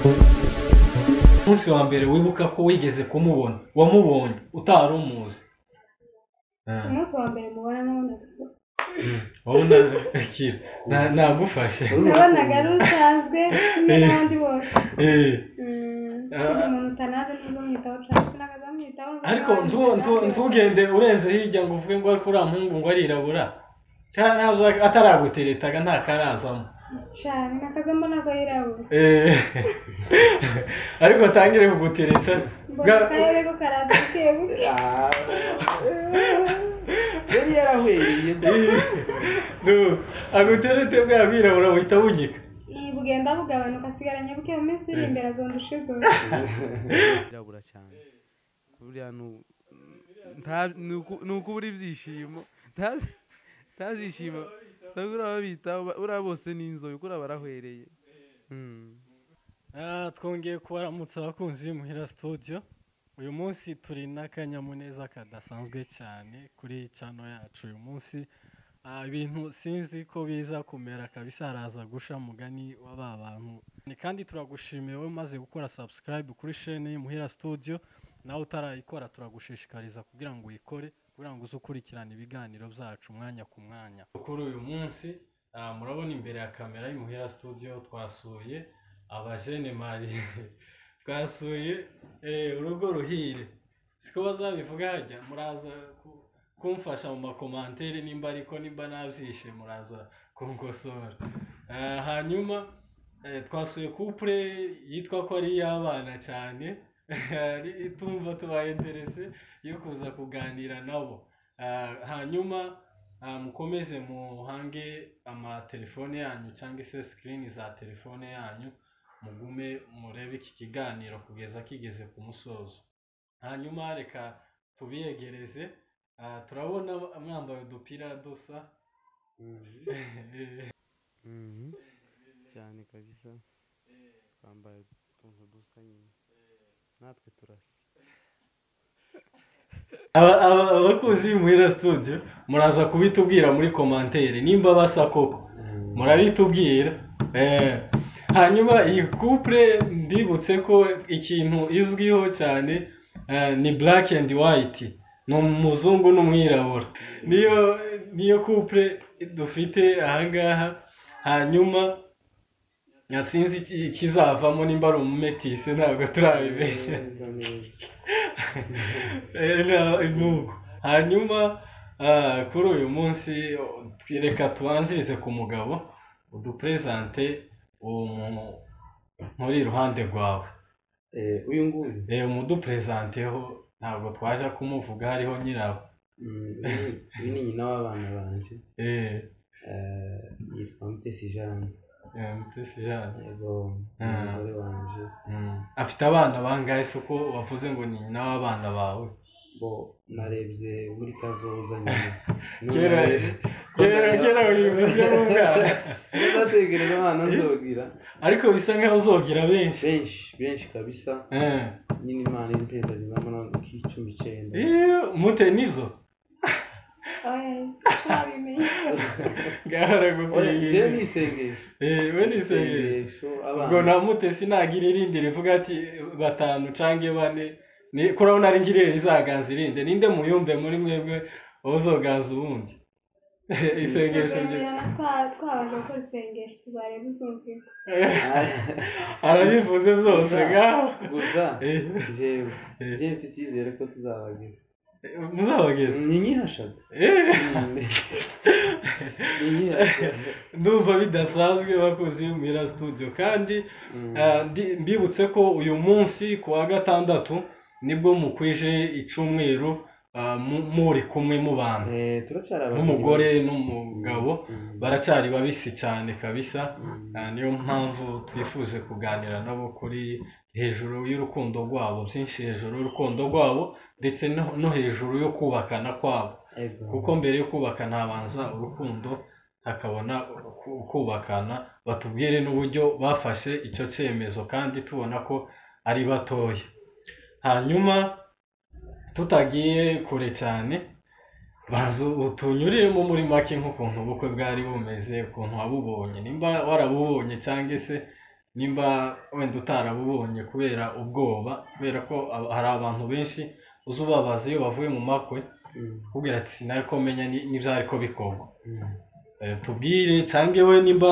Umunsi wa mbere wibuka ko wigeze kumubona, wamubonye utari umuzi? Umunsi wa mbere mubona nabonaga Wabona iki? Nagufashe. Nabonaga ari usanzwe kimwe n'abandi bose. Ah. Umuntu utanazi ntuzamwitaho cyane, sinakazamwitaho. Ariko ntugende urenze hirya ngo uvuge ngo ariko uriya muhungu ngo arirabura. Ntazo ataraguteretaga ntakarazamo. Cyane, nakazamo ntabwo yirabura. Ariko atangire kugutereta. Mbona akayebe ko karaza buke buke. Yari yarahwereye. No, aguterete bwa bwirabura buhita bunyika. Iyi bugenda bugabanuka, asigaranye buke, mu minsi iri imbere azondusha izuba. Yirabura cyane, buriya ni ukubura ibyishimo, ntazishima. Buriya babitaho, buriya bose ni inzobe, kuriya barahwereye. Twongeye kubaramutsa abakunzi b'Imuhira Studio. Uyu munsi turi n'akanyamuneza kadasanzwe cyane kuri channel yacu. Uyu munsi ibintu sinzi ko biza kumera kabisa, haraza gusha mugani wa ba bantu. Ni kandi turagushimiye wowe umaze gukora subscribe kuri chaîne y'Imuhira Studio, nawe utarayikora turagushishikariza kugira ngo uyikore, kugira ngo uze ukurikirane ibiganiro byacu umwanya ku mwanya. Kuri uyu munsi murabona imbere ya kamera y'Imuhira Studio twasuye abajene mariés, twasuye urugo ruhire, siko bazabivuga hajya, muraza kumfasha mu ma commentaires nimba, ariko nimba nabyishe muraza kunkosora. Hanyuma twasuye couple yitwa ko ari iy'abana cyane, tumva tubaye intéressé yo kuza kuganira nabo. Hanyuma mukomeze muhange amatelefone yanyu cyangwa se screen za telefone yanyu, mugume murebe iki kiganiro kugeza kigeze ku musozo. Hanyuma reka tubiyegereze. Turabona mwambaye udupira dusa. Cyane kabisa, twambaye utuntu dusa nyine, natwe turasa. Abakunzi b'Imuhira Studio muraza kubitubwira muri commentaire nimba basa koko, murabitubwira. Hanyuma iyi couple mbibutse ko ikintu izwiho cyane ni black and white, ni umuzungu n'umwirabura, niyo couple dufite ahangaha. Hanyuma sinzi ikizavamo, nimba ari umumetise ntabwo turabimenya. Nuko hanyuma kuri uyu munsi reka tubanzirize ku mugabo, uduprésente uwo muntu muri iruhande rwawe. Uyu nguyu? Umudupresenteho, ntabwo twaje kumuvuga hariho nyirawo. Uyu ni nyina w'abana banje. Yitwa Mutesi Jeanne. Mutesi Jeanne. Yego, ni umugore wanje. Afite abana bangahe se, uko wavuze ngo ni nyina w'abana bawe? Bo narebye muri kazoza nyine. Kera kera kera wivuze nk'umwana. Ndatekereza abana nzogira. Ariko bisa nkaho uzogira benshi. Benshi benshi kabisa. Nyine Imana impeza nyuma nk'icumi, icyenda. Iyo mute nivyo? Oya, ntabimenye. Ngaho Oya, jewe aragupiriye. ni isengesho. We ni isengesho. Isengesho. Ubwo Abana na Mutesi nagira irindi rivuga ati batanu cange bane, ni kurabona ari ngiriye rizaganza irinde, ninde muyumbe muri mwebwe uzoganza uwundi isengesho rye? Tuzemerana twabanje gukora isengesho, tuzareba uzumvira. Arabivuze byose ngaho. Gusa jewe jewe mfite icyizere ko tuzabageza. Muzabageza. Ni nyihashaga. Ni nyihashaga. Ndumva bidasanzwe, bakozi b'Imuhira Studio, kandi mbibutse ko uyu munsi ku wa gatandatu nibwo mukwije icumweru muri kumwe mubana. Turacyari abageni nk'umugore babisi. n'umugabo. Baracyari babisi cyane kabisa. Niyo mpamvu twifuje kuganira nabo kuri hejuru y'urukundo rwabo, byinshi hejuru y'urukundo rwabo, ndetse no hejuru yo kubakana kwabo. Kuko mbere yo kubakana habanza urukundo, hakabona kubakana. Batubwire n'uburyo bafashe icyo cyemezo kandi tubona ko ari batoya. Hanyuma tutagiye kure cyane, baza utunyuriremo muri make nk'ukuntu ubukwe bwari bumeze, ukuntu wabubonye, nimba warabubonye cyangwa se Nimba wenda utarabubonye kubera ubwoba, kubera ko hari abantu benshi uzubabaza iyo bavuye mu makwe kubwira ati sinari ko menya n'ibyari ko bikorwa. Tubwire cyangwa we nimba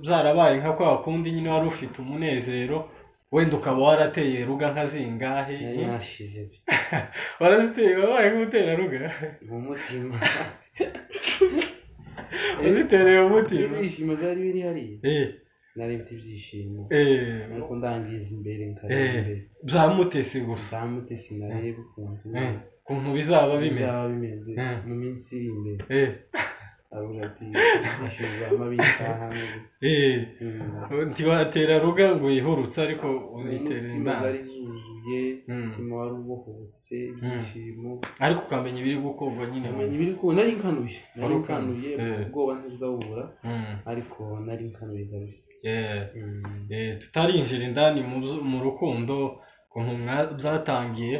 byarabaye nka kwa kundi nyine wari ufite umunezero, wenda ukaba warateye ruga nka zingahe? Nashize waraziteye, wabaye nk'utera ruga mu mutima. Uzitereye umutima. Ibyishimo byari biri hariya. Nari mfite ibyishimo ariko ndangiza imbere nkareba imbere bya Mutesi gusa. Bya Mutesi nareba ukuntu bizaba bimeze mu minsi iri imbere. Aravuga ati ibyishimo byama bitaha. Ntiwatera ruga ngo uyihurutse, ariko uzitera indani. Zari zuzuye, umutima wari ubohotse ibyishimo, ariko ukamenya ibiri gukorwa nyine. Ukamenya ibiri gukorwa. Nari nkanuye, ubwoba ntibuzabubura, ariko nari nkanuye kabisa. Tutarinjira indani mu rukundo ukuntu byatangiye,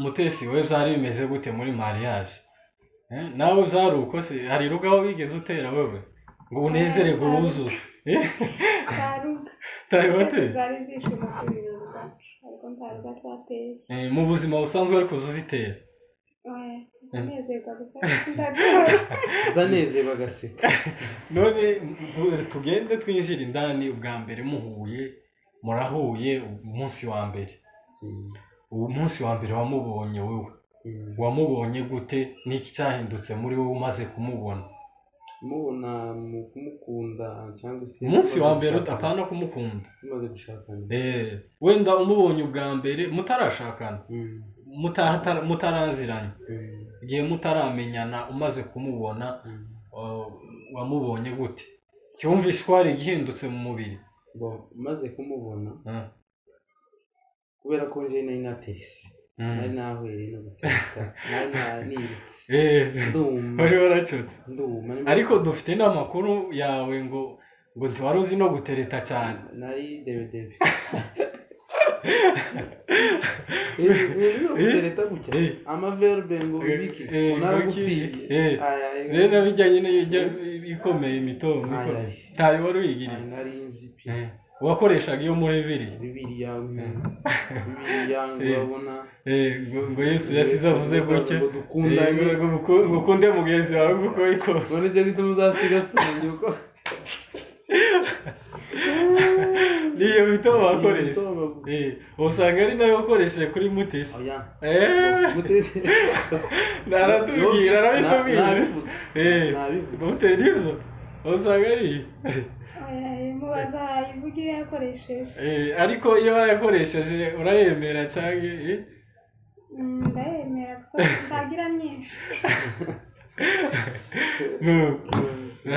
Mutesi we byari bimeze gute muri mariage? Nawe byari uko se? Hari ruga aho wigeze utera wewe ngo unezererwe wuzuze? Byari ibyishimo by'ibintu byacu, ariko nta ruga twateye. Mu buzima busanzwe ariko uzitera? Uzanezerwa gusa, uzanezerwa agaseka. None tugende twinjire indani. Ubwa mbere muhuye, murahuye umunsi wa mbere. Umunsi wa mbere wamubonye wewe, wamubonye gute? N'iki cyahindutse muri wowe umaze kumubona? Mubona mu kumukunda cyangwa se umunsi wa mbere apana kumukunda, tumaze gushakana. Wenda umubonye ubwa mbere mutarashakana, mutaraziranye, igihe mutaramenyana, umaze kumubona wamubonye gute? Cyumvishe ko hari igihindutse mu mubiri? Umaze kumubona, kubera ko nje nari naterese, nari nahwereye no guteka, nari nanirutse, nduma, wari waracutse, nduma. Ariko dufite n'amakuru yawe ngo ntiwari uzi no gutereta cyane. Nari debedebe. Gutereta gutya amaverbe ngo ibiki unaragupfiye. Rero bijyanye n'ijya ikomeye imitongo tayo wari uyigiriye. Nari nzi pe. Wakoreshaga iyo muri Bibiliya urabona ngo Yesu yasize avuze gutya ngo ukunde mugenzi wawe kuko iko none cyo gituma uzasiga songe uko niyo bito wakoresha. Usanga ari nayo wakoresheje kuri Mutesi. Mutesi naratubwira, arabitubwira. Mutesi nibyo usanga ari mubaza ivuga iyo yakoresheje. Ariko iyo yakoresheje urayemera cyangwa? Ndayemera gusa ntagira myinshi.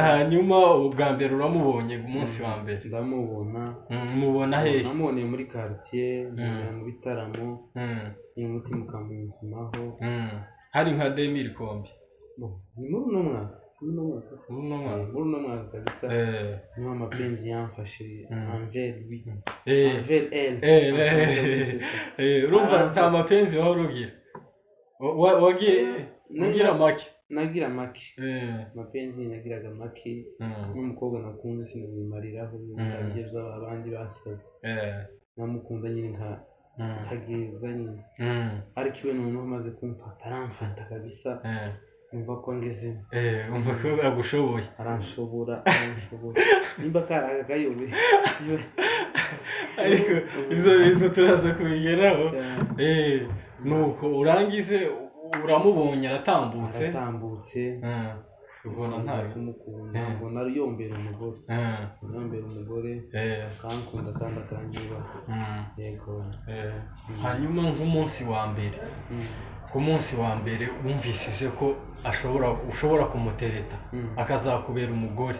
Hanyuma ubwa mbere uramubonye umunsi wa mbere? Ndamubona. Mubona hehe? Namuboneye muri quartier, mubona mu bitaramo, umutima ukamunkumaho. Hari nka 2000 kombi? Ni muri uno mwaka. Muri uno mwaka kabisa. Niho amapenzi yamfashe envers lui, envers elle. Urumva nta mapenzi wahora ugira? Wagiye ugira make? Nagira make. Mapenzi nagiraga make. N'umukobwa nakunze sinamwimariraho ibyo by'abandi basaze. Namukunda nyine nka kageza nyine. Ariko iwe noneho amaze kumfata aramfata kabisa. Umva ko ngezemo. Umva ko agushoboye. Aranshobora. Nimba karaga kayobe. Ariko ibyo bintu turaza kubigeraho. Nuko urangize uramubonye aratambutse. Ubona ntayo kumukunda, mbona yombera umugore. Yombera umugore akankunda kandi akanyubaha. Yego. Hanyuma nk'umunsi wa mbere, ku munsi wa mbere wumvishije ko ushobora kumutereta akazakubera umugore,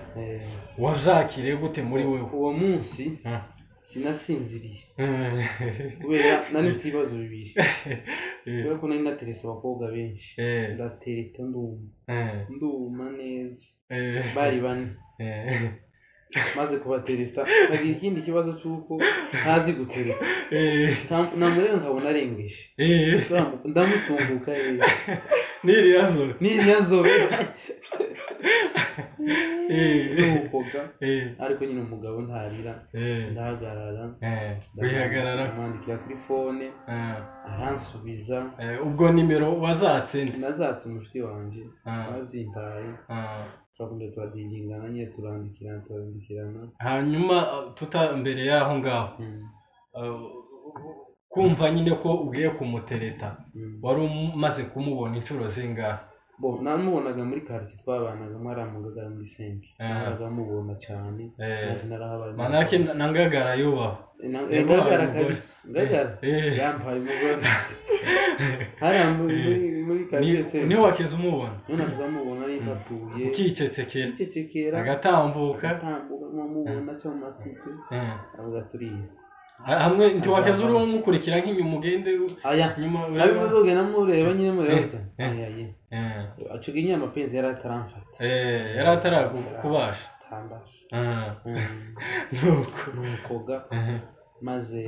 wabyakiriye gute muri wewe? Uwo munsi sinasinziriye kubera nari mfite ibibazo bibiri. Kubera ko nari naterese abakobwa benshi, ndatereta nduma neza, bari bane. Maze kubatereta nkagira ikindi kibazo cy'uko ntazi gutereta, namureba nkabona arengeje, ndamutunguka. Niriya nzobe. Nukoga ariko nyine umugabo ntarira, ndahagarara wihagarara, mwandikira kuri phone aransubiza. Ubwo nimero wazatse nde? Nazatse umushuti wanjye wazintaye, turakomeza turadingana nyine, turandikirana. Hanyuma tuta mbere yaho ngaho kumva nyine ko ugiye kumutereta, wari umaze kumubona inshuro zingahe? Bo namubonaga muri quartier twabanaga, mwaramugaga muri senke, naraga mubona cyane, naje narahabaye. Manake nangagara yubaho ngagara kabisa, ngagara yampaye umugore hariya muri quartier senke. Niho wakeze umubona? Niho nakeze mubona, nifatuye ukicecekera, agatambuka nkamubona cyo mu masite, avuga turiya hamwe ntiwakeze uri umukurikira nk'inyuma ugende aya nyuma abimuzogenda mureba nyine mureba aya ye acuga inyama mapenzi yari ataramfata, yari atarakubasha tambasha nukoga maze.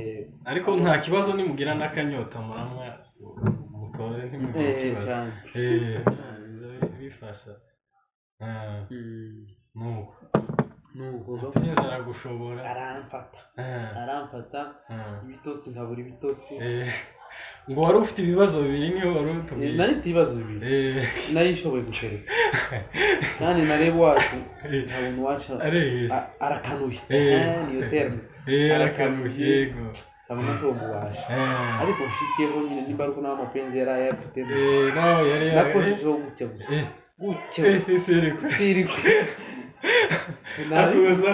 Ariko nta kibazo nimugira n'akanyota muramwa mutore ntimugire ikibazo bifasha. Nuko nuko aragushobora, aramfata ibitotsi nkabura ibitotsi. Ngo wari ufite ibibazo bibiri niho wari utubwiye? Nari mfite ibibazo bibiri, nari nshoboye gutereka kandi nareba wacu nkabona uwacu arakanuye, niyo terme arakanuye, yego nkabona ntomubasha, ariko nshikiyeho nyine nimba ariko nawe amapenzi yari ayafite nawe yari nakojejeho gutya gusa gutya sirikwe nabivuga.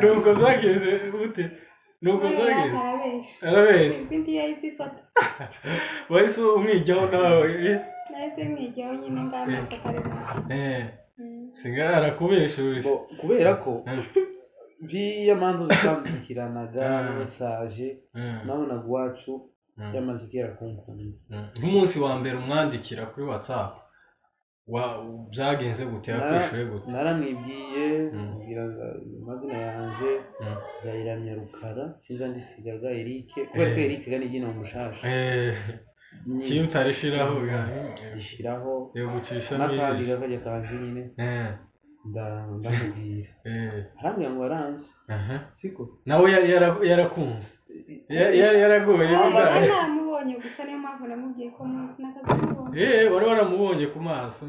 Nuko byagenze gute? Nuko byagenze arabesha indi yahise ifata, wahise umwijyaho nawe? Nahise mwijyaho nyine ngamaso akareba singa arakubeshuje kubera ko mviya mpamvu zitandukiranaga mesaje nabonaga iwacu yamaze kera kunkunda. Nk'umunsi wa mbere umwandikira kuri WhatsApp byagenze gute? Yakwishuye gute? Naramwibwiye mbwira amazina yanje Zayiramya Rukara, sinza ndisigaga Eric kubera ko Eric gani gina umushasha iyo utarishiraho gishiraho yo gucisha n'akandi kajya kanje nyine ndamubwira arambwira ngo aranze siko nawe yarakunze yaragoye namubonye gusa, niyo mpamvu namubwiye ko munsi nakazamubonye. Wari waramubonye ku maso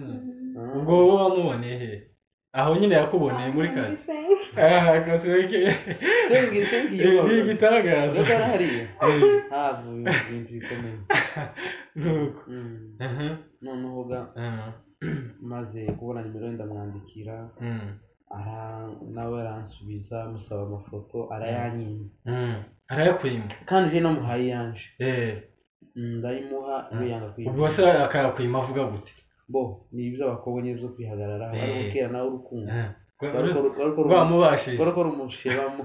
ubwo wowe wamuboneye he? Aho nyine yakuboneye muri kare igitangaza hariya havuye ibintu bikomeye. Nuko noneho ga maze kubona nimero ndamwandikira, nawe aransubiza musaba amafoto arayanyima, arayakwima kandi je namuhaye yanje ndayimuha yanga kwima. Ubwo se akayakwima avuga gute? Bo ni ibyo abakobwa nyine byo kwihagarara, ariko kera nawe urukundo rwamubashije bariko rumushebamo.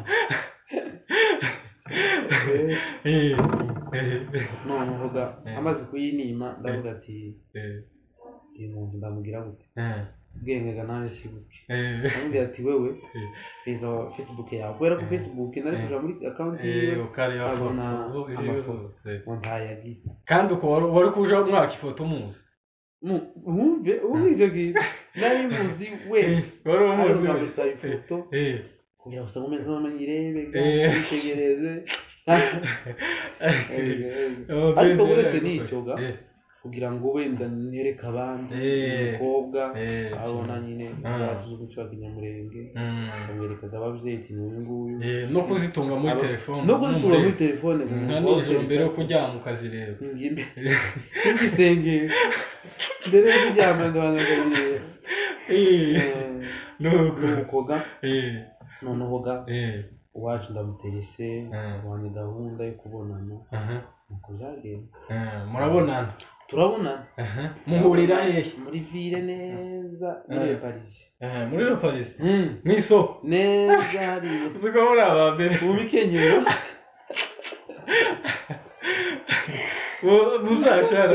Noneho ga amaze kuyinima ndavuga ati uyu muntu ndamubwira gute? Ubwenge nawe si buke. Ndamubwira ati wewe Facebook yawe, kubera ko Facebook nari kuja muri account yiwe ukareba amafoto ngo ntayagira. Kandi uko wari kuja umwaka ifoto muzi wumve icyo kintu nari muzi wese, wari umuzi wese ifoto kugira ngo umeze nk'irebe witegereze. Ariko uretse n'icyo ga kugira ngo wenda nereke abandi umukobwa abona nyine yatuze umuco wa Kinyamurenge, amwerekaga ababyeyi ati n'uyu nguyu, no kuzitunga muri telefone, no kuzitunga muri telefone nka nijoro mbere yo kuryama ukazireba ngisengera mbere yo kuryama ndabanza nkabireba. Nuko ga noneho ga uwacu ndamuterese wanjye gahunda yo kubonana, nuko byagenze murabonana turabonana. Muhurira hehe? Muri ville neza, muri Paris. Muri Paris mu isoko neza hariya uzi ko muri aba mbere mu mikenyero mu byashara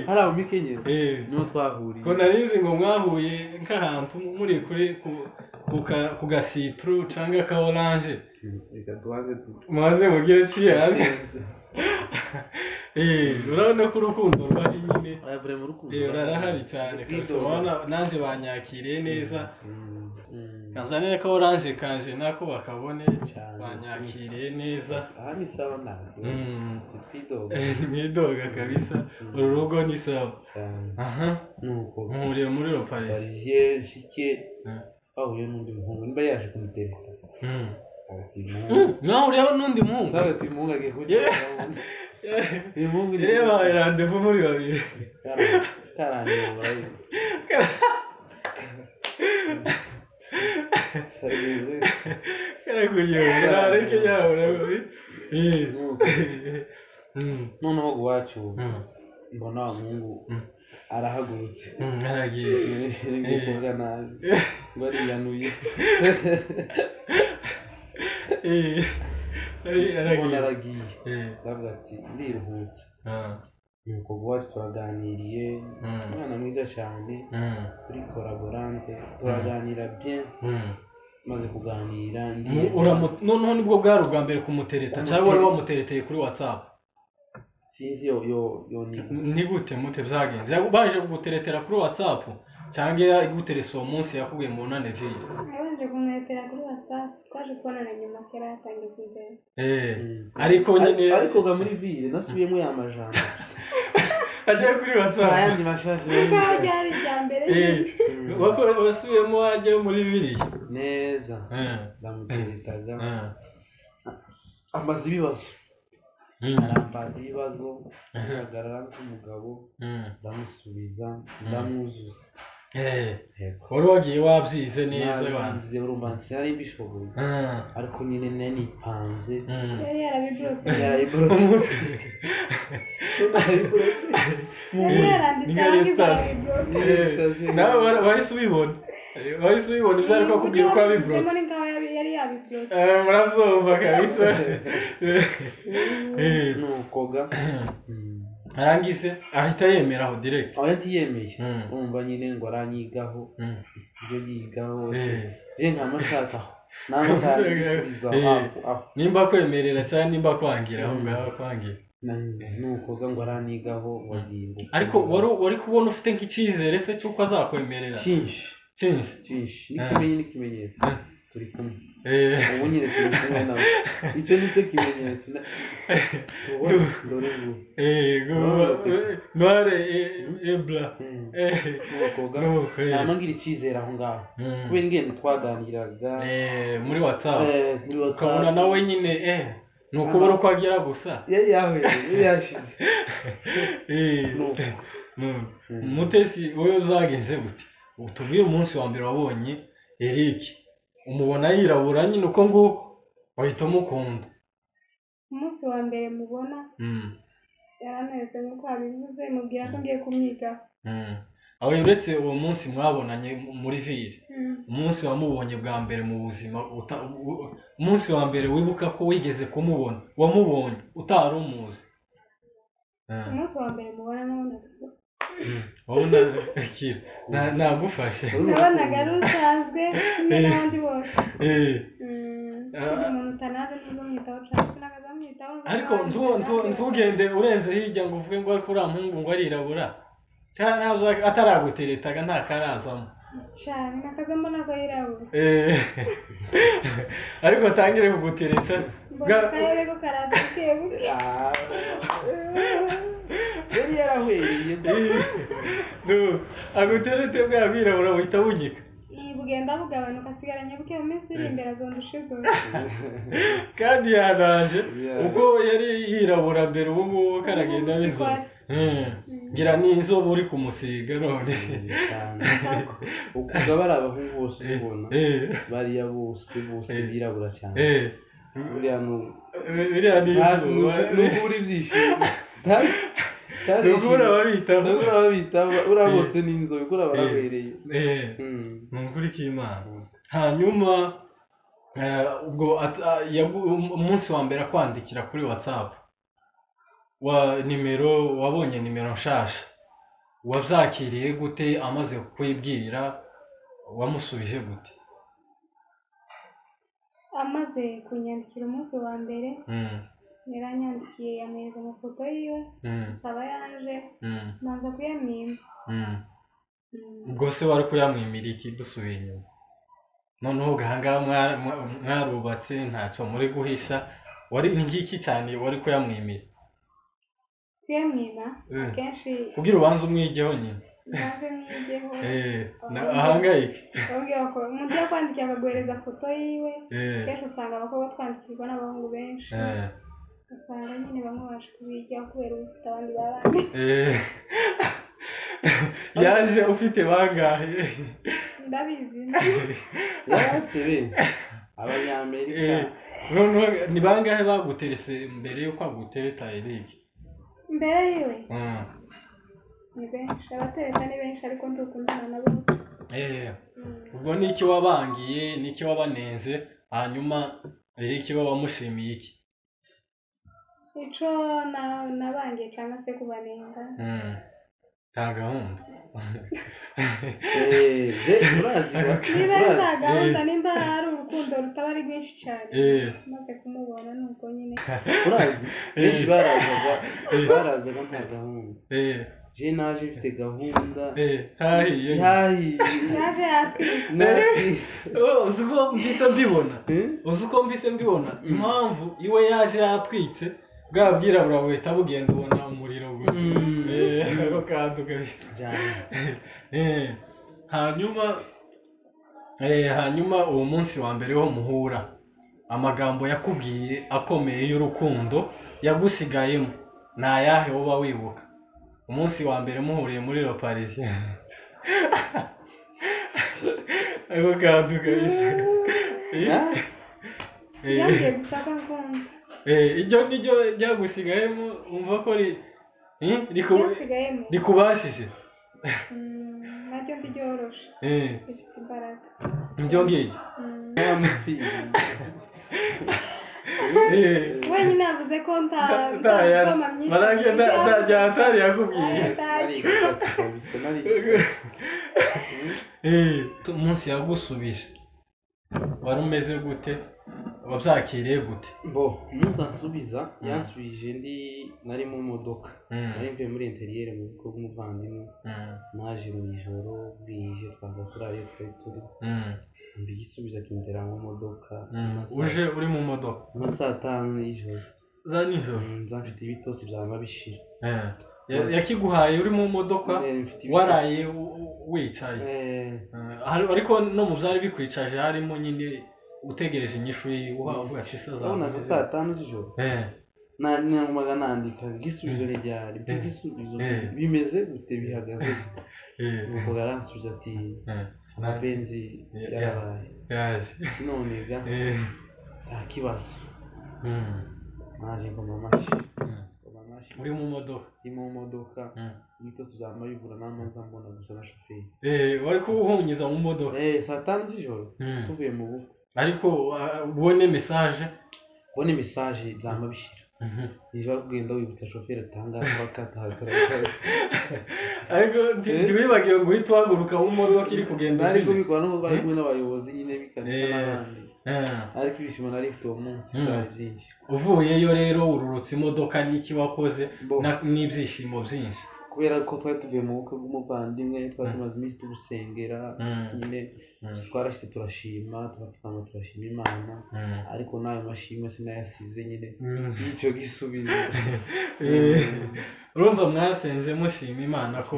hariya mu mikenyero niho twahuriye. Ko narizi ngo mwahuye nk'ahantu muri kuri ku gasitru cyangwa ka oranje, reka duhaze muhaze mugire cheers. Urabona ko urukundo rwari nyine rurahari cyane kabisa. Nanjye banyakiriye neza, kanzanire ko oranje kanje nako bakabone banyakiriye neza. Aha ni sawa ntabwo mwidoga kabisa, uru rugo ni sawa. Aha nuko muhuriye muri Le Parisien nshike bahuye n'undi muhungu nimba yaje kumutereta. Mwahuriyeho n'undi muhungu? Ati umuhungu agiye kurya. Uyu muhungu reba rendez-vous muri babiri. Karanyobora. Karakuyobora areke yahura. Noneho iwacu mbona wa muhungu arahagurutse. Aragiye. Ngiye kuvuga nabi. Ngo ariyanuye. Mbona aragiye. Ndavuga ati ndiruhutse. Nuko iwacu turaganiriye, umwana mwiza cyane, kuri collaborante, turaganira bien. Maze kuganira noneho nibwo bwari ubwa mbere kumutereta cyangwa wari wamutereteye kuri WhatsApp? Sinzi yo ni gute mute byagenze? Baje kuguteretera kuri WhatsApp cyangwa yaguterese uwo munsi yakubwiye mubonane ville? Yabanje kumweretera kuri WhatsApp, twaje kubonana nyuma kera yatangiye kuzera. Ariko nyine ariko ga muri ville nasubiyemo ya majambo agiye kuri WhatsApp ayandi mashashe nkaho byari ibya mbere. Wasubiyemo agiye muri ville neza, ndamuteretaga ambaza ibibazo, arambaza ibibazo, ahagarara nk'umugabo, ndamusubiza, ndamwuzuza. Wari wagiye wabyize neza? Nabyize, urumva sinari mbishoboye, ariko nyine nari nipanze. Yari yarabiborotse. Yari yaranditse arangiza arabiborotse. Nawe wahise ubibona? Wahise ubibona ibyo ariko akubwira uko wabiborotse? Yari yabiborotse. Murabyumva kabisa. Nukoga arangize ahita yemera aho direct. Aho yatiyemeye urumva nyine ngo aranyigaho ibyo yigaho je nkamashaka nawe ntabisubiza aho nimba kwemerera cyangwa nimba kwangira aho ngaho kwangira. Nukoga ngo aranyigaho wagiye. Ariko wari kubona ufite nk'icyizere se cy'uko azakwemerera? Cyinshi cyinshi cyinshi, n'ikimenyi n'ikimenyetso turi kumwe. Ubu nyine turi kumwe nawe, icyo nicyo kimenyetso. Dore ngubu noire ebla. Nukoga namangira icyizere aho ngaho kubera ingendo twaganiraga muri WhatsApp, ukabona nawe nyine ni ukubura uko agera gusa yari yahuye yari yashize. Mutesi wowe byagenze gute? Utubwire umunsi wa mbere wabonye Eric, umubona yirabura nyine uko nguko wahita umukunda? Umunsi wa mbere mubona yaraneze nk'uko abivuze, mubwira ko ngiye kumwigaho. Aho uretse uwo munsi mwabonanye muri ville, umunsi wamubonye bwa mbere mu buzima, umunsi wa mbere wibuka ko wigeze kumubona, wamubonye utari umuzi? Umunsi wa mbere mubona nabonaga wabona nagufashe, nabonaga ari usanzwe kumwe n'abandi bose. Umuntu utanazi ntuzumwitaho cyane, sinakazamwitaho. Ariko ntugende urenze hirya ngo uvuge ngo ariko uriya muhungu ngo arirabura, ataraguteretaga ntakarazamo cyane, nakazamo nako yirabura. Ariko atangire kugutereta mbona akayobe ko karaza buke buke. Yari yarahwereye. Aguterete bwa bwirabura buhita bunyika, bugenda bugabanuka, asigaranye buke mu minsi iri imbere azondusha izuba. Kandi yanaje ubwo yari yirabura mbere, ubu ngubu karagenda bizuba. Ngira ni inzobe uri kumusiga none. Ukuga bari abahungu bose ubona bariya bose bose birabura cyane. Buriya ni izuba, ni ukubura ibyishimo. Nukubura babitaho, uriya bose ni inzobe, kuriya barahwereye. Ni ukuri k'Imana. Hanyuma ubwo umunsi wa mbere akwandikira kuri WhatsApp wa nimero, wabonye nimero nshasha, wabyakiriye gute? Amaze kukwibwira wamusubije gute? Amaze kunyandikira umunsi wa mbere Yaranyandikiye yamwereza amafoto yiwe nsaba yaje manza kuyamwima. Ubwo se wari kuyamwimira iki dusubiye inyuma? Noneho gahanga mwarubatse ntacyo muri guhisha, wari ngiki cyane wari kuyamwimira? Kuyamwima kenshi kugira ubanze umwigeho nyine. Ubanze mwigeho. Ahangayike. Umuntu yakwandikiye akaguhereza foto yiwe, kenshi usanga abakobwa twandikirwa n'abahungu benshi. Usanga nyine bamwe baje kubijyaho kubera ufite abandi babandi. Yaje ufite bangahe? Ndabizi. Yarafite benshi abanyamerika. Noneho ni bangahe baguterese mbere yuko agutereta Eric? Mbere yiwe? Ni benshi, abatereta ni benshi ariko ndukundana na bose. Ubwo niki wabangiye, niki wabanenze, hanyuma Eric we wamushimiye iki? Ico nabangiye cyangwa se kubanenga. Nta gahunda. Niba ari nta gahunda, nimba ari urukundo rutaba ari rwinshi cyane. Maze kumubona nuko nyine. Urazi benshi barazaga nta gahunda. Je naje mfite gahunda. Hahiye. Naje yatwitse. Uzi uko mbise mbibona? Uzi uko mbise mbibona? Impamvu iwe yaje yatwitse bwa bwirabura buhita bugenda ubona umuriro gusa. Ako kantu kabisa. Hanyuma uwo munsi wa mbere wo muhura, amagambo yakubwiye akomeye y'urukundo yagusigayemo ni ayahe woba wibuka? Umunsi wa mbere muhuriye muri Le Parisien. Ako kantu kabisa. Yambwiye gusa ko ankunda. Iryo niryo ryagusigayemo, umva ko rikubashije. Naryo ntiryoroshe. Rifite imbaraga. Niryo ngiryo. Wenyine yavuze ko nta mitoma myinshi. Nta yakubwiye. Umunsi yagusubije wari umeze gute? Wabyakiriye gute? Bo umunsi ansubiza yansubije ndi nari mu modoka, nari mvuye muri interiyeri mu bukwe bw'umuvandimwe, naje mu ijoro bwije twava turayo twari turi, igisubizo kimbera mu modoka. Uje uri mu modoka mu saa 5 y'ijoro za nijoro? Nza mfite ibitotsi byama bishira. Yakiguhaye uri mu modoka waraye wicaye, ariko no mu byari bikwicaje harimo nyine utegereje inyishu uvuga ati saza saa 5 z'ijoro. Nagumaga nandika igisubizo ryari, igisubizo bimeze gute, bihagaze. Nuko aransubiza ati amapenzi yarabaye yaje none ga nta kibazo. Naje ngoma amashyi. Uri mu modoka? Ndi mu modoka. Ibitotsi byama bibura n'amazi mbona gusa na shoferi. Wari kuwuhunyiza mu modoka? Saa 5 z'ijoro tuvuye mu bukwe. Ariko ubone message? Ubone message byama bishira. Niba kugenda wibutsa shoferi atangaza bakataha. Ariko ntiwibagiwe ngo uhite uhaguruka mu modoka iri kugenda. Ariko bikora n'ubwo bari kumwe n'abayobozi nyine bikanisha n'abandi. Ariko ibyishimo nari mfite uwo munsi byari byinshi. Uvuyeyo rero ururutse imodoka n'iki wakoze n'ibyishimo byinshi? Kubera ko twari tuvuye mu bukwe bw'umuvandimwe, twari tumaze iminsi tubusengera nyine, twarashyize turashima, turapfukama turashima Imana, ariko n'ayo mashimwe sinayasize nyine y'icyo gisubizo. Urumva mwasenze mushima Imana ko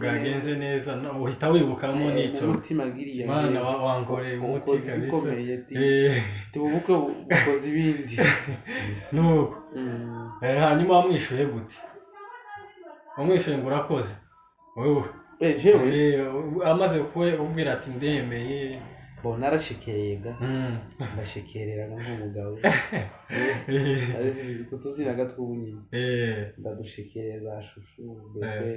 bwagenze neza, uhita wibukamo n'icyo Imana wankoreye umuti kabisa. Ubukwe bukoze ibindi. Nuko hanyuma wamwishuye gute? Wamwishuye ngo urakoze wowe? Amaze kubwira ati ndemeye. Bo narashekerega, ndashekereraga nk'umugabo. Utu tuzina tw'ubu nyine ndadushekereza shushu bebe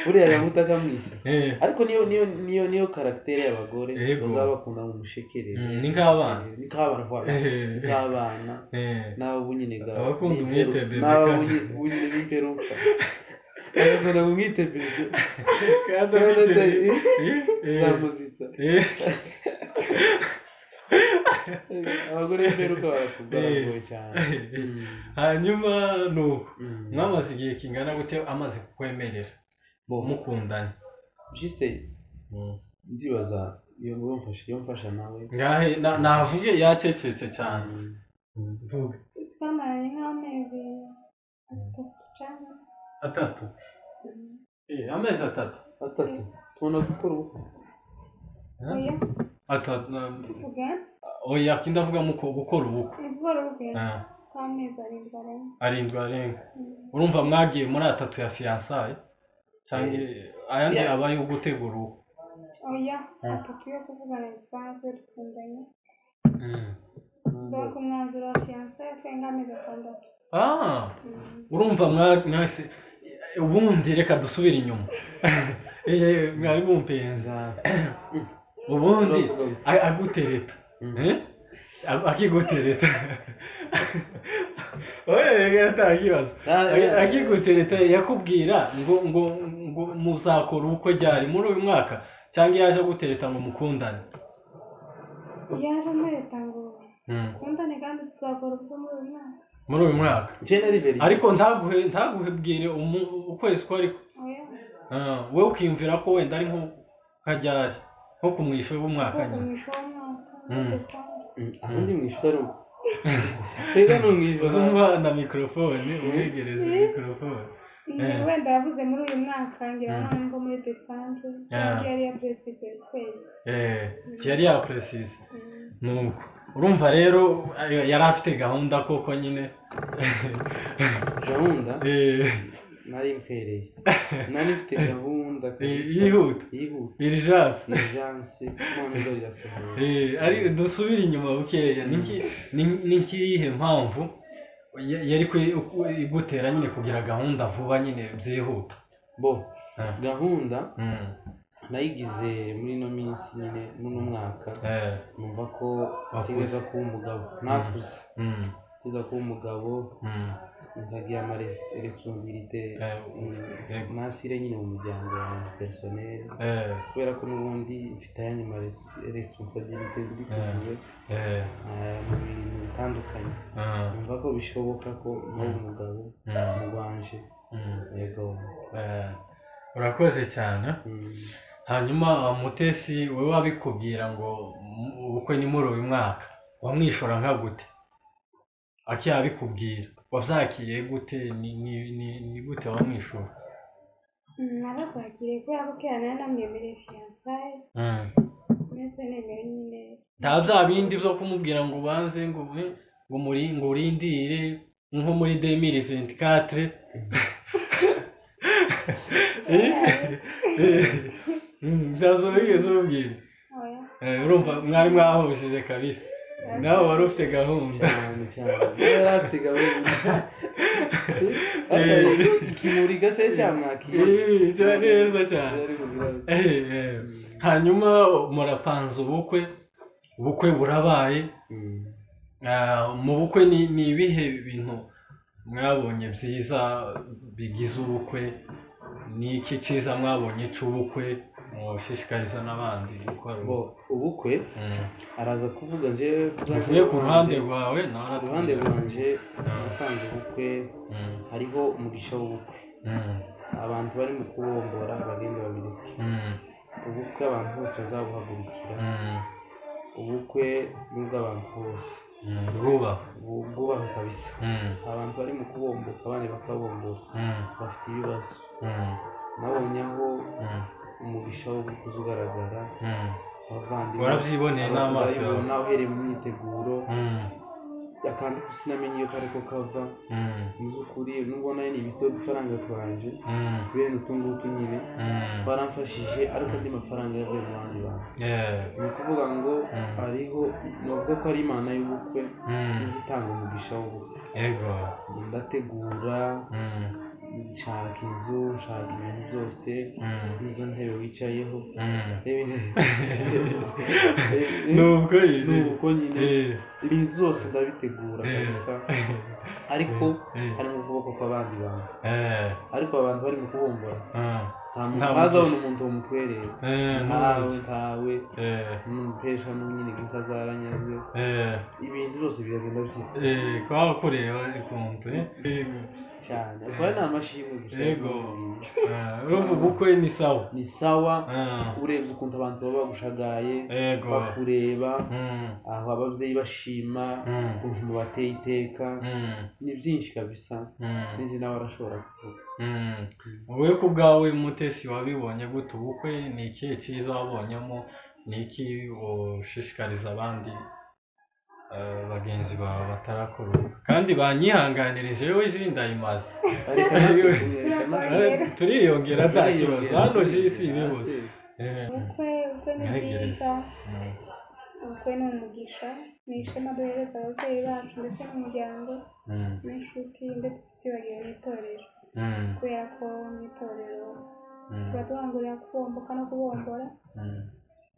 buriya yamuta akamwisa. Ariko niyo caractère y'abagore bazaba bakunda ngo mushekerere. Ni nk'abana. Ni nk'abana voilà. Nk'abana. Nawe ubunyine ga. Abakunda umwite bebe. Nawe ubunyine b'imperuka. Abakunda umwite bebe. Kandi afite zamuzitsa. Abagore b'imperuka baragoye cyane. Hanyuma nuko mwamaze igihe kingana gute amaze kukwemerera mukundanye? Juste ndibaza iyo mfasha nawe ngahe navuge yacecetse cyane. Twamaranye nk'amezi 3 cyangwa 3. Amezi 3 tubona gukora ubukwe. Atatu. Oya kindavuga muko gukora ubukwe. Gukora ubukwe. Kw'amezi 7 arenga. 7 arenga. Urumva mwagiye muri 3 ya fiançailles cyangwa ayandi abaye gutegura ubukwe? Oya, 3 yo kuvugana bisanzwe dukundanye. Donc umwanzuro wa fiançailles twenga amezi 6. Urumva mwese ubundi reka dusubire inyuma. Mwari mumpenza. Ubundi agutereta. Akigutereta. Oya yatakibazo. Akigutereta yakubwira ngo ngo ngo muzakora ubukwe ryari muri uyu mwaka cyangwa yaje gutereta ngo mukundane? Yaje amereta ngo mukundane kandi tuzakora ubukwe muri uyu mwaka. Muri uyu mwaka. Ariko ntaguhebwire ukwezi ko ariko. Wewe ukiyumvira ko wenda ari nko kajyari nko kumwisho w'umwaka nyine. Kumwisho w'umwaka. Ahandi mwisho ari uko. Rega numwisho. Uzumva na microphone umwegereze microphone. Wenda yavuze muri uyu mwaka ngira none ngo muri December cyangwa yari yapresize ukwezi. Yari yapresize. Nuko urumva rero yari afite gahunda koko nyine. Gahunda? Nari mpereye. Nari mfite gahunda yihuta. Urgence. None ndo irasohoye. Ari dusubira inyuma bukeya. Ni nkihe mpamvu yari igutera nyine kugira gahunda vuba nyine byihuta? Bo gahunda nayigize muri no minsi nyine muri mwaka numva ko ntegeza kuba umugabo nakuze. Ntegeza kuba umugabo nkagira ama responsabilité nasire nyine mu muryango wanjye personnel kubera ko n'ubundi mfite ayandi ma responsabilité ndi kuvuga mu bintu bitandukanye. Numva ko bishoboka ko naba umugabo mu rwanje. Yego. Urakoze cyane. Hanyuma Mutesi wowe wabikubwira ngo ubukwe ni muri uyu mwaka wamwishora nka gute? Akiyabikubwira wabyakiriye gute? Ni gute wamwishora? Narabyakiriye kubera ko kera nari namwemereye fiançailles. Mbese nemere nyine. Nta bya bindi byo kumubwira ngo ubanze ngo ngo urindire nko muri 2024. Ntazo wigeze umubwira? Urumva mwari mwahushije kabisa. Nawe wari ufite gahunda cyane cyane. Yari afite gahunda. Ikimuri gace cyamwakiye. Neza cyane. Hanyuma murapanze ubukwe burabaye. Mu bukwe ni ibihe bintu mwabonye byiza bigize ubukwe? Ni iki cyiza mwabonye cy'ubukwe mushishikariza n'abandi gukora ubukwe? Araza kuvuga nje uvuye ku ruhande rwawe. Ku ruhande rwanje nasanze ubukwe hariho umugisha w'ubukwe. Abantu bari mu kubombora bagenda babireke. Ubukwe abantu bose bazabuhagurukira. Ubukwe n'ubw'abantu bose bwubaha kabisa. Abantu bari mu kubomboka abandi bakabombora bafite ibibazo. Nabonye aho umugisha w'ubukwe ugaragara. Abavandimwe warabyiboneye n'amaso yawe uhereye mu myiteguro akantu sinamenye iyo kariko kava. Mu by'ukuri nubwo nayo nibitseho udufaranga twanje bene utu ngutu nyine baramfashije, ariko andi mafaranga yavuye mu bandi bantu. Ni ukuvuga ngo hariho navuga ko ari Imana y'ubukwe izitanga umugisha w'ubukwe. Yego. Ndategura Nshaka inzu, nshaka ibintu byose, n'izo ntebe wicayeho. Nuko nyine ibintu byose ndabitegura kabisa, ariko hari mu kuboko kw'abandi bantu, ariko abantu bari mu kubumbura ntazabona umuntu wamutwerera, ntawe n'umupesha n'unyine nk'ikazaranyazwe, ibintu byose biragenda byita kwa kureba ikuntu cyane. Ubwo ni amashimwe gusa. Yego, urumva ubukwe ni sawa, ni sawa. Urebye ukuntu abantu baba bagushagaye, bakureba, aho ababyeyi bashima ukuntu mubateye iteka, ni byinshi kabisa, sinzi nawe arashobora kuvuga. Wowe ku bwawe Mutesi wabibonye gute ubukwe? Ni ikihe cyiza wabonyemo? Ni iki ushishikariza abandi bagenzi bawe batarakora ubukwe? Kandi banyihanganirije yewe ji ndayimaze, turiyongera nta kibazo hano ji si ibibuze. Ubukwe ni bwiza, ubukwe ni umugisha, ni ishema duhereza ababyeyi bacu ndetse n'umuryango n'inshuti, ndetse tutibagiwe n'itorero, kubera ko mu itorero baduhangurira kubomboka no kubombora,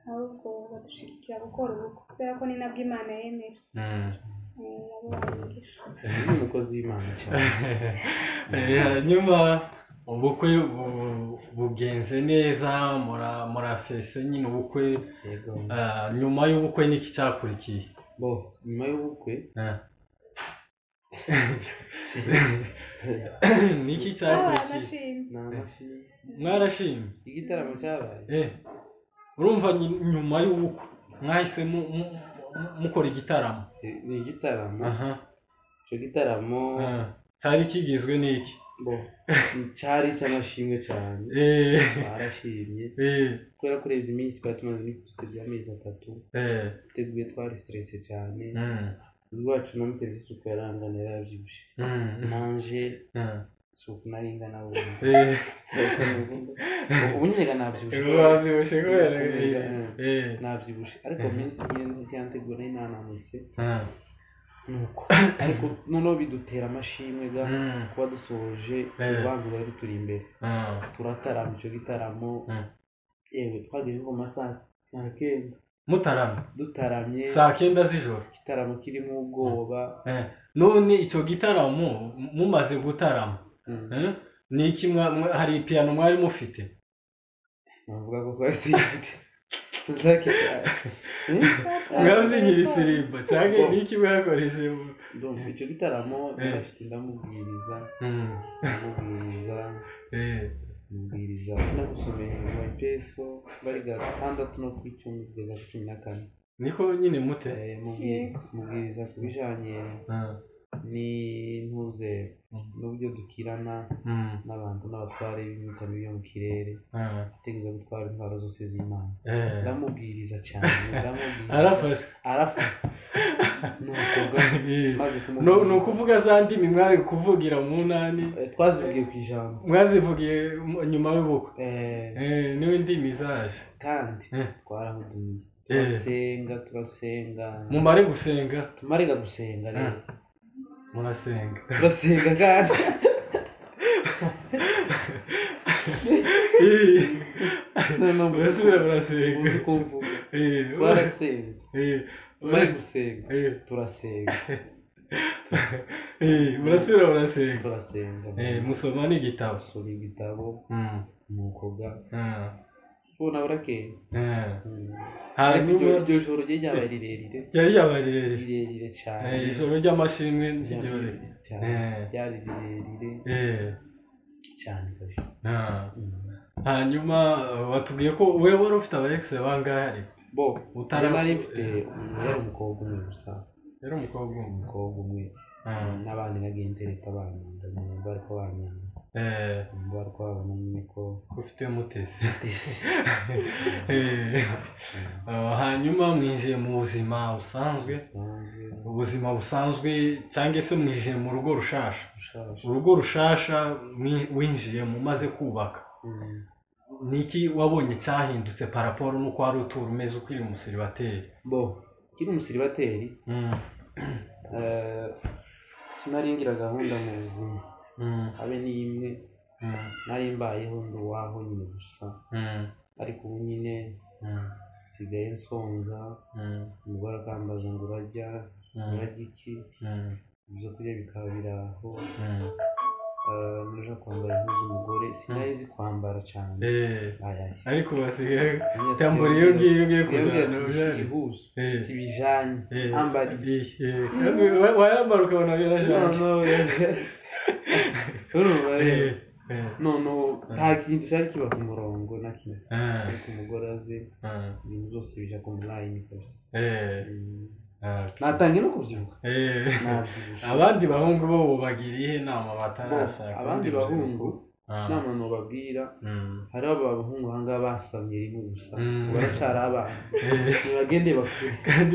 ahubwo badushyigikira gukora ubukwe, kubera ko ni nabwo Imana yemera. Ni umukozi w'Imana cyane. Nyuma ubukwe bugenze neza, murafese nyine ubukwe. Nyuma y'ubukwe niki cyakurikiye? Bo nyuma y'ubukwe niki cyakurikiye? Mwarashimye igitaramo cyabaye. Urumva nyuma y'ubukwe mwahise mukora igitaramo? Ni igitaramo. Icyo gitaramo cyari kigizwe n'iki? Bo cyari cy'amashimwe cyane, barashimye kubera ko urebye iminsi twari tumaze iminsi duteguye amezi 3 duteguye, twari stressé cyane. Iwacu na Mutesi isuku yarangana, yarabyibushye, nanje isuku naringana ubu nyine nabyibushye kubera nabyibushye, ariko minsi nyine ntiyantegura nari nananutse nuko, ariko noneho bidutera amashimwe ga kuba dusoje urubanza rwari ruturi imbere, turatarama icyo gitaramo. Yewe twageze nko mu masaha 9:00 mutaramye, dutaramye 9:00 z'ijoro, igitaramo kirimo ubwoba. None icyo gitaramo mumaze gutarama ni iki? Hari piyano mwari mufite? Navuga ko twari tuyifite. Mwabyinnye ibisirimba cyangwa ni iki mwakoresheje? Icyo gitaramo narafite, ndamubwiriza ndamubwiriza, sinagusomeye mu Efeso bari 6 no ku 10 kugeza ku 14. Niko nyine mute mubwiriza ku bijanye n'intuze n'uburyo dukirana n'abantu n'abatware b'imyuka mibi yo mu kirere, ategereza gutwara intwaro zose z'Imana. Ndamubwiriza cyane, arafashwe, maze ni ukuvuga za ndimi mwari kuvugira mu nani twazivugiye ku ijambo, mwazivugiye nyuma y'ubukwe, niwe ndimi zaje kandi twarahudumiye, turasenga mumare gusenga, tumarega gusenga rero murasenga, turasenga kandi murasubira murasenga, twarasenze, tumare gusenga turasenga, murasubira murasenga, turasenga, musoma n'igitabo, soma igitabo nuko ga ubona burakeye. Hanyuma iryo joro ryabaye rirerire, ryari ryabaye rirerire cyane, ijoro ry'amashimwe ryari rirerire cyane kabisa. Hanyuma watubwiye ko wewe wari ufite aba ex bangahe? Ariko bo nari mfite yari umukobwa umwe gusa, yari umukobwa umwe, n'abandi nagiye ntereta banyanga, bariko banyanga, bariko babona nyine ko ufite Mutesi. Hanyuma mwinjiye mu buzima busanzwe, ubuzima busanzwe cyangwa se mwinjiye mu rugo rushasha, urugo rushasha winjiye mumaze kubaka, niki wabonye cyahindutse paraporo n'uko wari utura umeze ukiri umusiribateri? Bo ukiri umusiribateri sinaringira gahunda mu buzima. Habe n'imwe. Nari mbayeho ndi uwaho nyine gusa. Ariko ubu nyine nsigaye nsonza, umugore akambaza ngo urarya, urarya iki, ibyo kurya bikaba biri aho. Naje kwambara impuzu umugore sinari nzi kwambara cyane. Ariko basigaye tambura iyo ngiyo ugiye kujyana ihuzu tibijanye ambara wayambara ukabona birajanye. Noneho nta kintu cyari kiba ku murongo na kimwe. Ariko umugore aze ibintu byose bija ku line kabisa. Natangiye no kubyibuka. Abandi bahungu bo bagiriye inama batarashaka? Abandi bahungu inama nobabwira, hari abahungu aha ngaha basamye rimwe gusa baracyari abana, ntibagende bakure kandi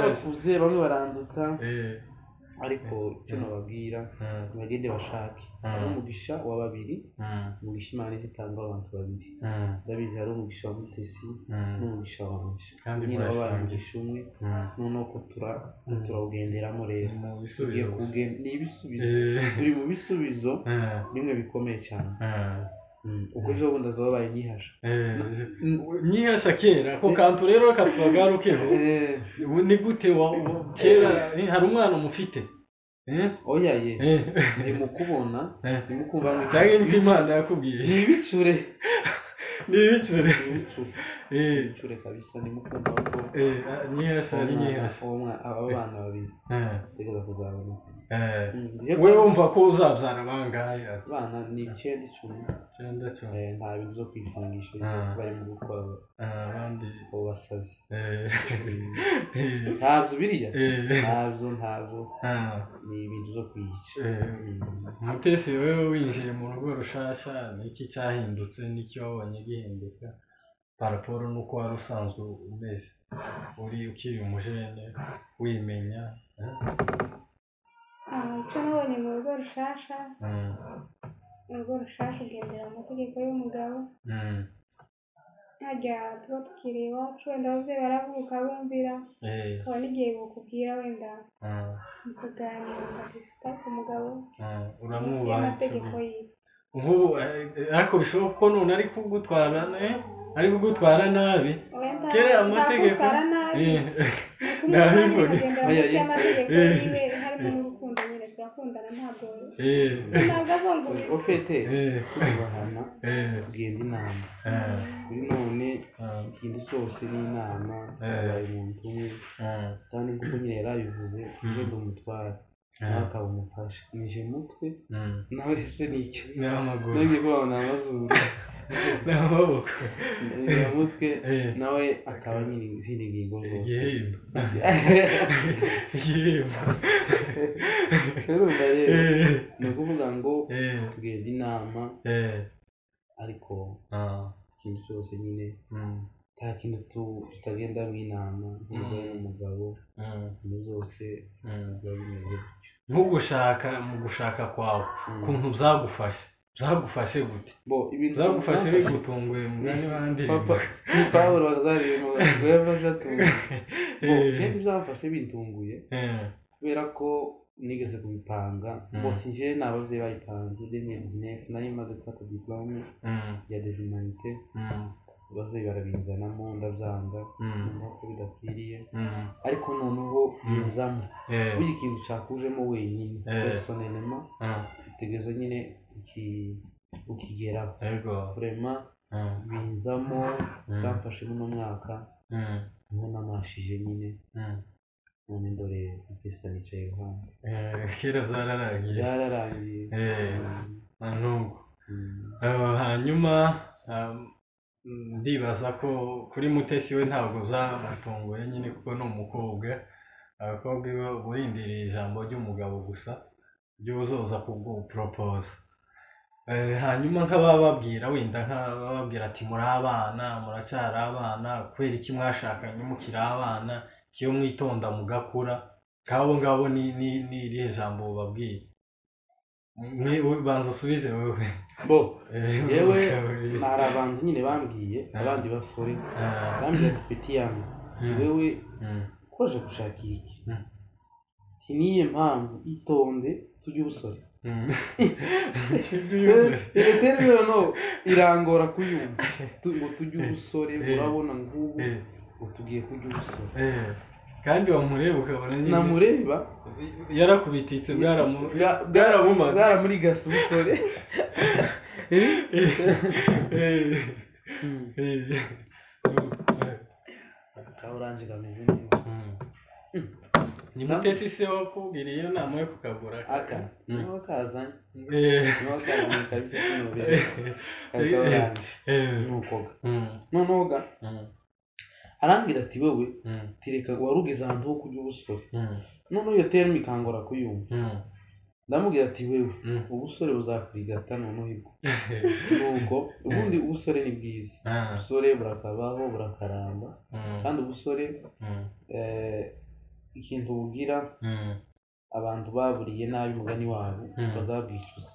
bakuze, bamwe baranduta. Ariko icyo nababwira, ntibagende bashake. Hari umugisha wa babiri, umugisha Imana izitanga abantu babiri. Ndabizi hari umugisha wa Mutesi n'umugisha wanje, nyine wabaye umugisha umwe. Noneho ko turawugenderamo rero, ni ibisubizo, turi mu bisubizo bimwe bikomeye cyane. Ubwo ejo bundi azabaye nyihasha. Nyihasha kera ako kantu rero katwagarukeho. Ni gute kera hari umwana mufite? Oya ye, ndi mukubona, ndi mukumva ngo cyangwa niko Imana yakubwiye. Ni ibicure. Ni ibicure. Ibicure kabisa, ndi mukumva ko nyihasha ari nyihasha. Aba bana babiri tegeza kuzabona. Wewe wumva ko uzabyara bangahe? Abana ni 9 10. 9 10. Nta bintu byo kwifungisha bari mu gukora abandi abo basazi. Ntabyo biriya, ntabyo ni ibintu byo kwica. Mutesi, wewe winjiye mu rugo rushasha, niki cyahindutse, n'icyo wabonye gihinduka paraporo n'uko wari usanzwe umeze uri ukiri umujene wimenya? Icyo nabonye mu rugo rushasha, urugo rushasha ugendera mu mategeko y'umugabo. Ntajya tuba tukiri iwacu, wenda ababyeyi baravuka bumvira, ukaba n'igihe bukubwira wenda mukaganira mukagisita ku mugabo uramwubaha amategeko yiwe. Nk'ubu ariko bishoboka ko none ari kugutwara, ari kugutwara nabi. Kera amategeko nabivuga amategeko yiwe harimo n'urukundo nyine, turakundana ntabwo azongura. Ofete tubahana, tugenda inama kuri none, ikintu cyose ni inama, tubaye umuntu umwe. Kandi nk'uko nyine yarabivuze, ugenda umutwara nawe akaba umufasha, nije mutwe nawe se ni icyo, ni amaguru, nanjye kubona ni amazuru, ni amaboko, ni umutwe nawe akaba nyine izindi ngingo zose. Igihimba. Igihimba. Urumva rero ni ukuvuga ngo tugenda inama, ariko ikintu cyose nyine nta kintu tutagenda mu inama nk'umugore n'umugabo, ibintu byose biba bimeze gutyo. Nko gushaka, mu gushaka kwawe ukuntu byagufashe gute? Byagufashe bigutunguye mugani bandirimbo Pawulo bazaririmba ngo yafashe atunguye. Bo byamfashe bintunguye kubera ko nigeze kubipanga bose, nje n'ababyeyi bayipanze 2019 nari maze gufata diplome ya des humanités, ababyeyi barabinzanamo ndabyanga, numva ko bidakwiriye. Ariko noneho binzamo burya ikintu cyakujemo wenyine personnellement, utegereza nyine ukigeraho. Vraiment binzamo, byamfashe muno mwaka niho namashije nyine. None ndore Mutesi nicaye iruhande. Kera byararangiye. Byararangiye. Nubwo hanyuma ndibaza ko kuri Mutesi we ntabwo byamutunguye nyine, kuko ni umukobwa. Abakobwa burindiriye ijambo ry'umugabo gusa ry'uzoza kubuporopoza. Hanyuma nk'abababwira wenda nk'abababwira ati muri abana, muracyari abana, kubera iki mwashakanye mukiri abana, iyo mwitonda mugakura, nk'abo ngabo ni irihe jambo bababwiye? Banza usubize wowe. Bo jewe hari abantu nyine bambwiye, abandi basore bambwiye ati peti yangu wewe koje gushaka iki, niye mpamvu itonde tujye ubusore. Iyo terme noneho irangora kuyumva, ngo tujye ubusore, urabona ngubu ngo tugiye kujya ubusore. Kandi wamureba ukabona nyine namureba yarakubititse, bwaramumaze, bwaramurigase ubusore. Ka oranje kameze neza. Ni Mutesi se wakubwiriye iyo nama yo kukagura? Aka niho kazanye, niho kazanye kabisa, kinobera ka oranje nukoga. Noneho ga arambwira ati wowe tireka wari ugeze ahantu ho kurya ubusore. Noneho iyo terme ikangora kuyumva. Ndamubwira ati wewe ubusore buzakurigata noneho ibwo. Nuko ubundi ubusore ni bwiza, ubusore burakabaho burakaramba, kandi ubusore ikintu bugira abantu baburiye nabi mugani wabo bazabwicuza,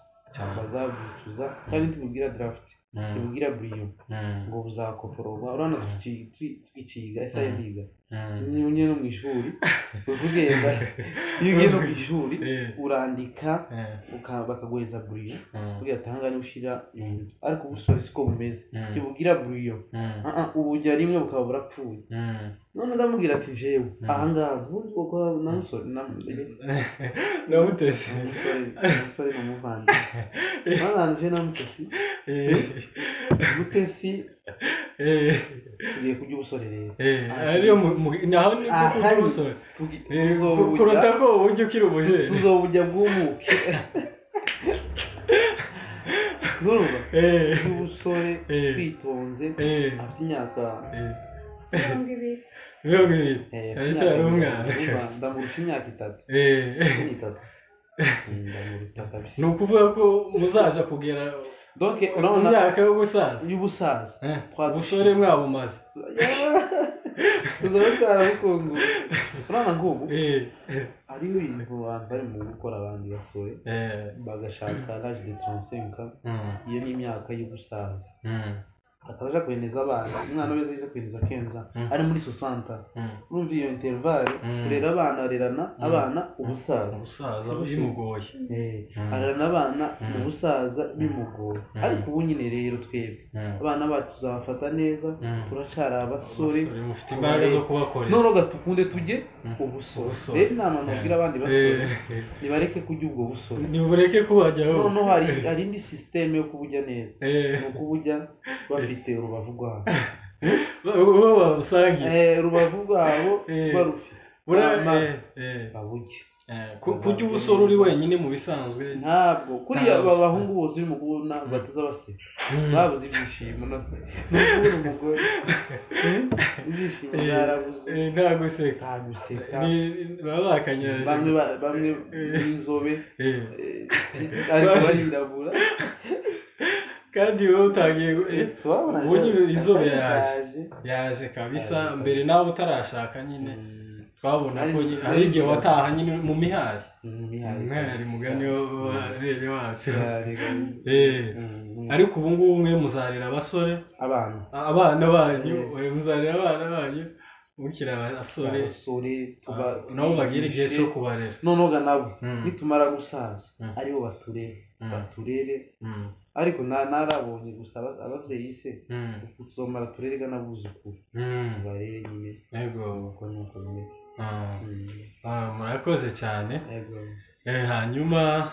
kandi ntibubwira draft, ntibubwira buriyo ngo buzakopororwa. Urabona tukikiga ese ndiga niba ugiye no mu ishuri uzugenda, iyo ugiye no mu ishuri urandika bakaguheza buriyo kugira atanga niba ushira ibintu, ariko ubusore siko bumeze, ntibubwira buriyo, ubujya rimwe bukaba burapfuye. None ndamubwira ati jewe ahangaha ubundi bwo na musore na Mutesi, umusore ni umuvandimwe barangije na Mutesi. Mutesi tugiye kurya ubusore rero, ariyo naho ni kurya ubusore kuruta ko ujya ukiri umujeri, tuzobujya bwumuke. Urumva ubusore twitonze, afite imyaka 20. 20. Aracyari umwana, ndamurusha imyaka 3. Ndamuruta kabisa. Ni ukuvuga ko muzaza kugera donc urabona imyaka y'ubusaza, ubusore mwabumaze, tuzaba twarabukunguye. Urabona nk'ubu hariho ibintu abantu bari mu gukora, abandi basore bagashaka l'âge de 35 ans, iyo ni imyaka y'ubusaza, akabaja kweneza abana, umwana wese aje kweneza kenza ari muri 60. Urumva iyo intervalle, kurera abana, arerana abana ubusaza, ubusaza bimugoye, arerana abana ubusaza bimugoye. Ariko ubu nyine rero twebwe abana bacu tuzabafata neza, turacara abasore, mufite imbaraga zo kubakorera. Noneho gatukunde tujye ubusore. Rero inama nabwira abandi basore, nibareke kurya ubwo busore, nibureke kubajyaho. Noneho hari indi systeme yo kubujya neza, ni ukubujya bafite urubavu rwabo, urubavu rwabo barufite baburye. Kurya ubusore uri wenyine mu bisanzwe ntabwo kuriya aba bahungu bose urimo kubona bataza baseka, babuze ibyishimo, ni ukubura umugore, ibyishimo byarabuze, nta guseka, baba bakanyaraje, bamwe b'inzobe ariko barirabura. Kandi wowe utangiye ubu izuba yaje kabisa. Mbere nawe utarashaka nyine twabona ko hari igihe wataha nyine mu mihari, umwari mugani wa wacu. Ariko ubu ngubu mwe muzarera abasore, abana banyu, muzarera abana banyu mukiri abasore, nabo bagira igihe cyo kubarera. Noneho nabo nitumara gusaza aribo baturere. Ariko narabonye gusa ababyeyi se tuzomara turerega n'abuzukuru barere nyine. Yego, uko nuko bimeze. Murakoze cyane. Hanyuma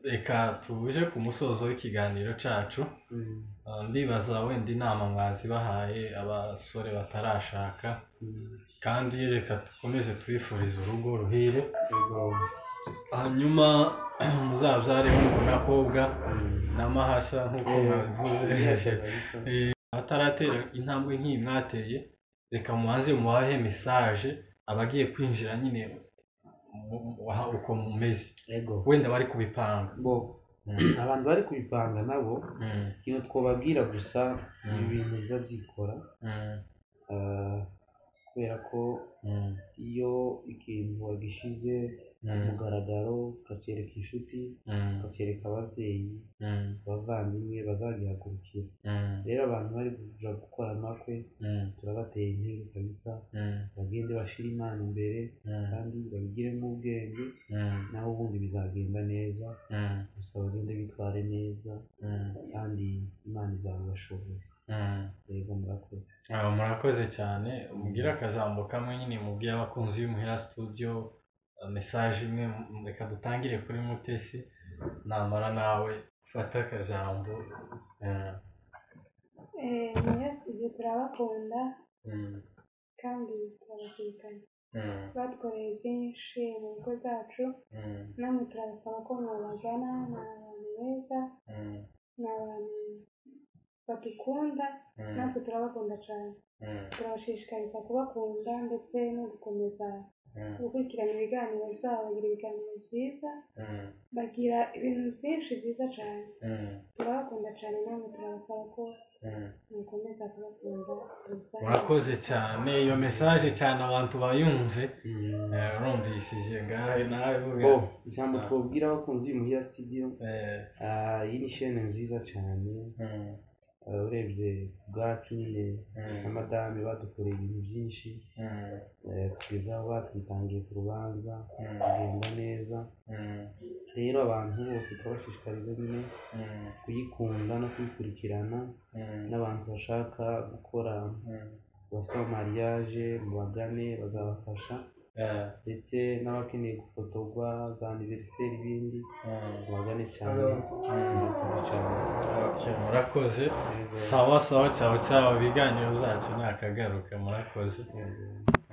reka tuje ku musozo w'ikiganiro cyacu. Ndibaza wenda inama mwazibahaye abasore batarashaka, kandi reka dukomeze twifurize urugo ruhire. Hanyuma muzabyare n'abakobwa n'amahasha nk'uko mwabivuze, bataratera intambwe nk'iyi mwateye, reka mubanze mubahe message abagiye kwinjira nyine uko mumeze, wenda bari kubipanga. Abantu bari kubipanga nabo ikintu twababwira gusa, ibi bintu biza byikora, kubera ko iyo ikintu wagishize Mugaragaro, ukacyereka inshuti, ukacyereka ababyeyi, abavandimwe bazagihagurukira. Rero abantu bari kuja gukora amakwe, turabatera intege kabisa, bagende bashire Imana imbere kandi babigiremo ubwenge, naho ubundi bizagenda neza. Gusa bagende bitware neza kandi Imana izabibashoboza. Yego, murakoze. Murakoze cyane. Mubwire akajambo kamwe nyine mubwiye abakunzi b'Imuhira Studio, message imwe. Reka dutangire kuri Mutesi, namara nawe ufate akajambo. Muhira Studio turabakunda kandi turabazirikana. Badukoreye byinshi mu bukwe bwacu, namwe turabasaba ko mwabagana. Ni abantu beza, ni abantu badukunda, natwe turabakunda cyane. Turabashishikariza kubakunda ndetse no gukomeza gukurikirana ibiganiro byabo. Bagira ibiganiro byiza, bagira ibintu byinshi byiza cyane. Turabakunda cyane, namwe turabasaba ko mukomeza kubakunda tubisanga. Murakoze cyane, iyo message cyane abantu bayumve. Urumvishije ngahe nawe vuga. Oh, ijambo twabwira abakunzi b'Imuhira Studio, iyi ni chaîne nziza cyane. Urebye ubwacu nyine na madame badukoreye ibintu byinshi, kugeza aho batwitangiye ku rubanza kugenda neza. Rero abantu bose turabashishikariza nyine kuyikunda no kuyikurikirana, n'abantu bashaka gukora, bafite mariage, mubagane bazabafasha, ndetse n'abakeneye gufotorwa za anniversaire ibindi, mubagane cyane. Murakoze cyane. Okay, murakoze. Sawa sawa, ciao ciao. Ibiganiro byacu nakagaruka. Murakoze. Yego.